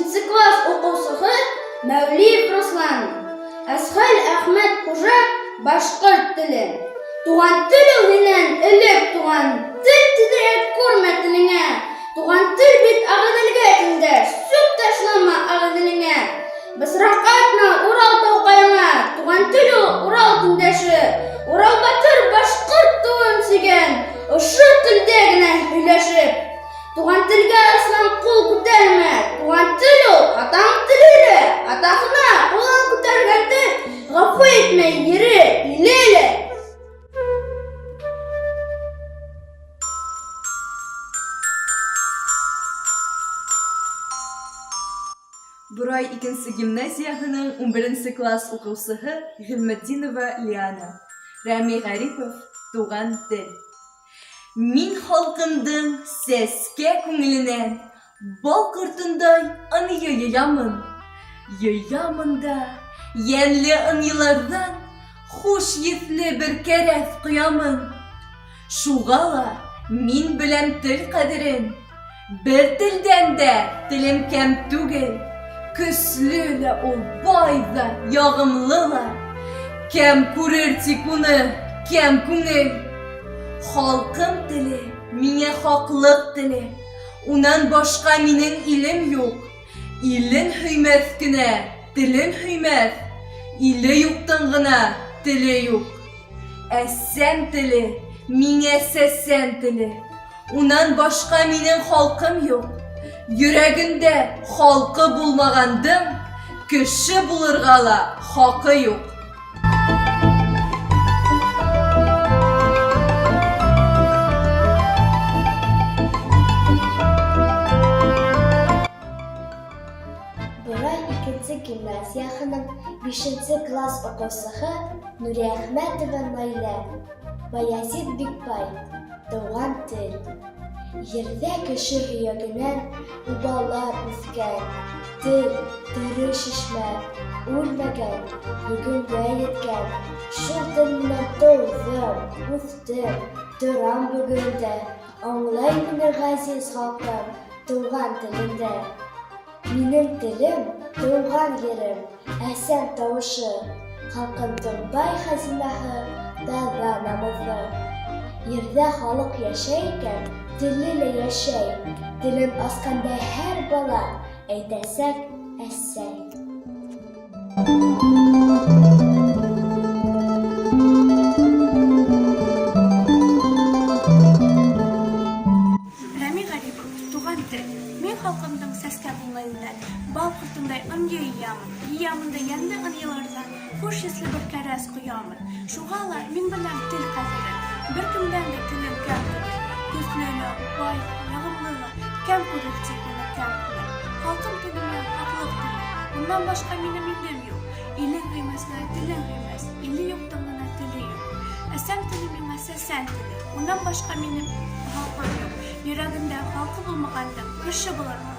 Бишенче класс уҡыусыһы Мәүлиев Руслан. Әсхәл Әхмәт Хужа Башҡорт теле. Туған тел ул һинән элек туған тел тиҙерәк күрмә телеңә. Туған тел бит Ағиҙелгә тиңдәш, сүп ташлама Ағиҙелеңә. Бысраҡ атма Урал тауҡайыңа, туған тел ул Урал тиңдәше. Урал батыр башҡорт тыуын сөйгән, ошо телдә генә һөйләшеп. Туған телгә арыслан ҡул күтәрмә, туған тел ул атаң теле лә, атаһына ҡулын күтәргән тел ғәфү итмәй ере, иле лә. Борай икенсе гимназияһының унберенсе класс укыусыһы Гыйльметдинова Лиана. Рәми Гарипов, Туган тел. Мин халкымдың сәскә күңеленән бал кортындай ынйы йыямын. Йыямын да, йәнле ынйыларҙан хуш еҫле бер кәрәҙ ҡоямын. Шуға ла мин беләм тел ҡәҙерен. Бер телдән дә телем кәм түгел, Көслө лә ул, бай ҙа, яғымлы ла. Кәм күрер тик уны кәм күңел. Халҡым теле миңә хаҡлыҡ теле, Унан башҡа минең илем юҡ. Илен һөймәҫ кенә телен һөймәҫ, Иле юҡтың ғына теле юҡ. Әсәм теле миңә сәсән теле, Унан башҡа минең халҡым юҡ. Йөрәгендә халҡы булмағандың кеше булырға ла хаҡы юҡ. Борай икенсе гимназияһының бишенсе класс уҡыусыһы Нуриәхмәтова Наилә, Баязит Бикбай, Тыуған тел. Ерҙә кеше һөйәгенән убалар үҫкән, Тел, тере шишмә, үлмәгән, бөгөнгә еткән. Шул тел менән тыуҙым, үҫтем, торам бөгөн дә, Аңлай мине ғәзиз халҡым тыуған телендә. Минең телем, тыуған ерем, әсәм тауышы, Халҡымдың бай хазинаһы, таҙа намыҫы. Ерҙә халыҡ йәшәй икән, теле лә йәшәй, Телен асҡанда һәр бала әйтәсәк әсәй. Рәми Ғарипов, Туған тел. Мин халҡымдың сәскә күңеленән бал ҡортондай ынйы йыямын. Йыямын да йәнле ынйыларҙан хуш еҫле бер кәрәз ҡоямын. Шуға ла мин беләм тел ҡәҙерен. Бер кемдән дә телем кәм түгел. Көслө лә, бай ҙа, яғымлы ла, кәм күрер тик уны кәм күңел. Халҡым теле миңә хаҡлыҡ теле. Унан башҡа минем илем юҡ. Илең һөймәҫ генә телең һөймәҫ, Иле юҡтың ғына теле юҡ. Әсәм теле миңә сәсән теле, Унан башҡа минем халҡым юҡ. Йөрәгендә халҡы булмағандың, Кеше булырға.